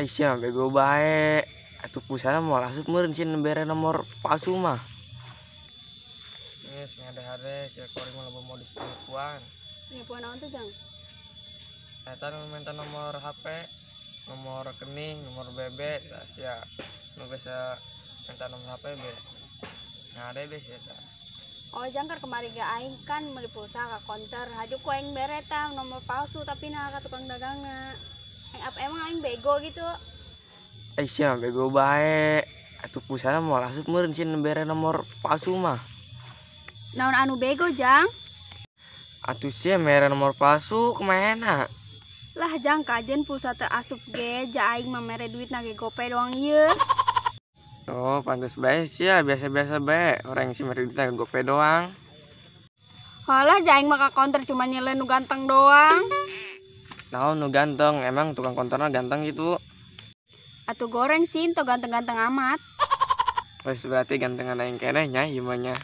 Sia bego bae. Atuh pulsana moal asup meureun sieun bere nomor palsu mah. Geus ngade-hade kieu kuring mah loba modus penipuan. Penipuan naon tuh, Jang? Eta nu minta nomor HP, nomor rekening, nomor BB, tah sia. Nu biasa minta nomor HP be. Ngade be sia eta. Oh, Jang kan kemarin ge aing kan meuli pulsa ka konter, haju ku aing bere tah nomor palsu tapi nah ka tukang dagangna. Apa emang aing bego gitu? Sia bego bae. Atuh pulsana moal asup meureun sieun bere nomor palsu mah. Naon anu bego, Jang? Atuh sia mere nomor palsu kumaha? Lah Jang kajen pulsa teu asup ge, ja aing mah mere duitna ge gope doang ieu. Oh, pantes bae sia biasa-biasa bae orang si mere duitna ge gope doang. Halah ja aing mah ka konter cuma nyelen nu ganteng doang. Naon nu ganteng, emang tukang konterna ganteng gitu. Atuh goreng sih, teu ganteng-ganteng amat. Wes berarti gantengan aing keneh nya ieu mah nya.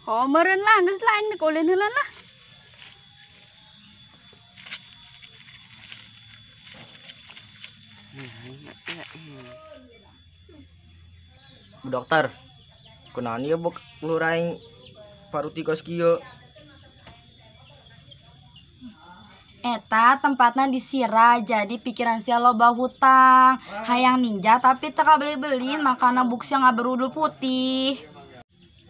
Oh, meureun lah, geus lah aing dek ulin heula lah. Bu dokter, kunaon ieu buk lur aing paruti kos kieu? Eta tempatna disira jadi pikiran sia loba hutang. Hayang ninja tapi teu kabeli-beli makana buk sia ngaberudul putih.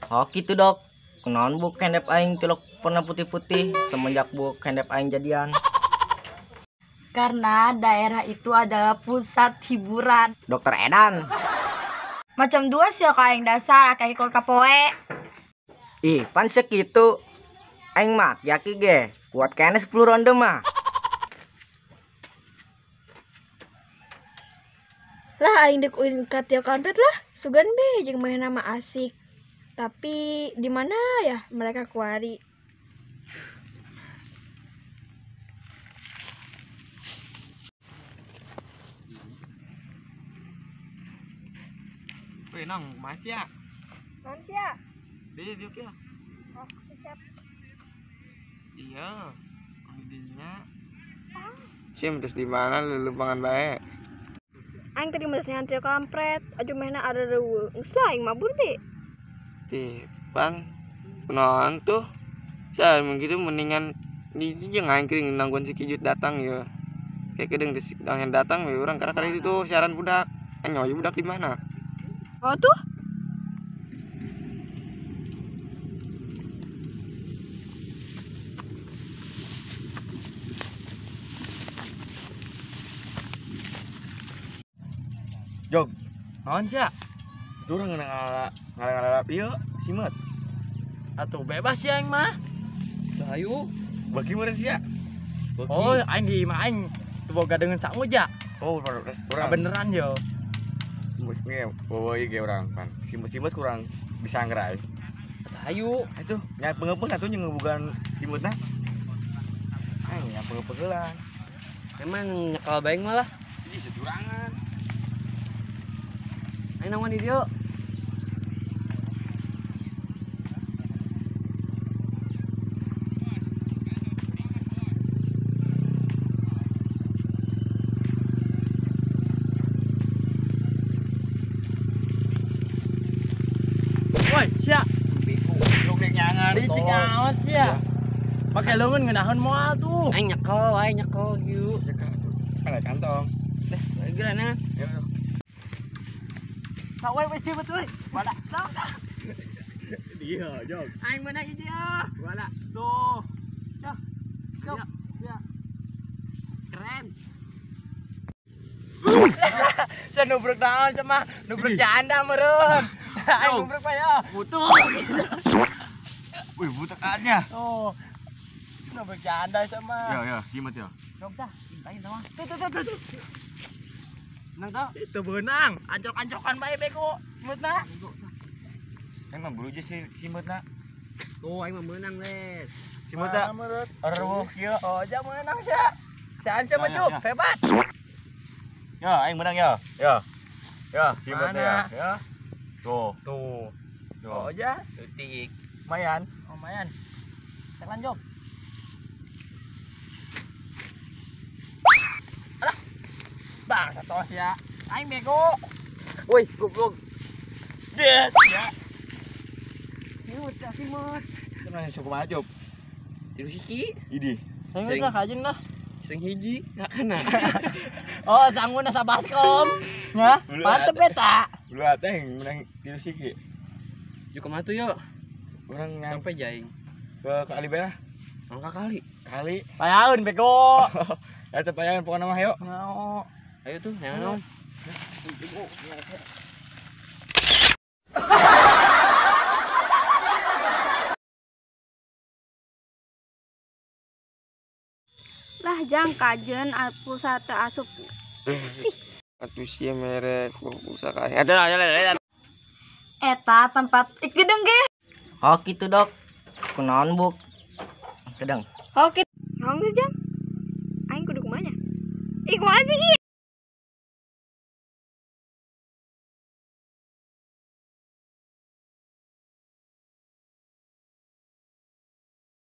Oh gitu dok, kunaon buk hendep aing tilok pernah putih-putih semenjak buk hendep aing jadian. Karena daerah itu adalah pusat hiburan. Dokter Edan. Macam dua sia ka aing dasar akeh ikut kapoe. Ih, pan sekitu. Aing mah yaki ge, kuat kene 10 ronde mah. Lah aing dek ulin ka tio kampret lah, sugan be jeung main nama asik. Tapi di mana ya mereka kuari? Weh, nang, masih ya? Masih ya? Dia diuk ya? Oh, siap. Iya, dinya. Sim, terus di mana lelumpangan bae? Aing tadi mesti ngantri kampret, aduh mana ada reueuh. Geus lah aing mabur deh. Tih, pan kunaon tuh? Sia mun kitu mendingan di jeung aing kering nangguan si Kijut datang ya. Kayak kedeng geus yang datang we urang karena itu tuh siaran budak. Anyoy budak di mana? Oh tuh. Jog, naon sia? Itu urang ngala-ngala ieu simeut. Atuh bebas sia aing mah. Tah ayo, bagi meureun sia. Oh, aing di imah aing teu boga deungeun sangu ja. Oh, urang beneran yo. Nge, bawa ieu ge urang pan. Simeut-simeut kurang disangrai. Tah ayo. Atuh, nya pengepeung atuh jeung ngebugan simeutna. Aing nya pengepeung heula. Emang nyekel bae mah lah. Ih, securangan. Ayo nangwan di dieu. Woi, sia. Bego, rek nyangan. Licik amat sia. Pake leungeun ngeunaheun moal tuh. Aing nyekel kieu. Nyekel atuh. Kan kantong. Deh, lagi geurana. Ya. Sawai wis betul. Wala. Dia, Jog. Aing menang hiji ah. Wala. Tuh. Ya. Jog. Ya. Keren. Saya nubruk naon sama nubruk janda meureun. Aing nubruk mah ya. Butuh. Wih, butakannya. Oh. Nubruk janda sama. Ya, ya, simet ya. Jog tah, intain sama. Tuh. Menang tah? Itu beunang, anjlok-anjlokan bae bego. Simeutna. Aing mah buru je si simeutna. Tuh aing mah meunang, Les. Simeutna. Areueuh kieu. Oh, ja meunang sia. Si Anca mah Cup, hebat. Ya, aing menang ya. Ya. Ya, simutna ya. Ya. Tuh. Tuh. Tuh. Oh ya, Detik. Lumayan. Lumayan. Cek lanjut. Alah. Bang, satu ya. Aing bego. Woi, goblok. Des ya. Simut, simut. Itu nanya kumaha, Cup? Tilu siki. Idi. Sing lah kajin lah. Sing hiji, nggak kena. Oh, sangguna sa baskom. Ya, mantep eta. Lu ate yang menang tilu siki. Yuk kemana tuh yuk? Urang sampai jaing. Ke kali bae lah. Angka kali. Kali. Payaun bego. Ya teu payaun pokona mah yuk. Mau. Ayo tuh, yang naon. Lah jang kajen pulsa teu asup. Atuh sia merek pulsa ka. Atuh lah. Eta tempat gedeng ge. Oh kitu dok. Kunaon buk? Gedeng. Oh kitu. Naon geus jang? Aing kudu kumaha nya? Ih kumaha sih?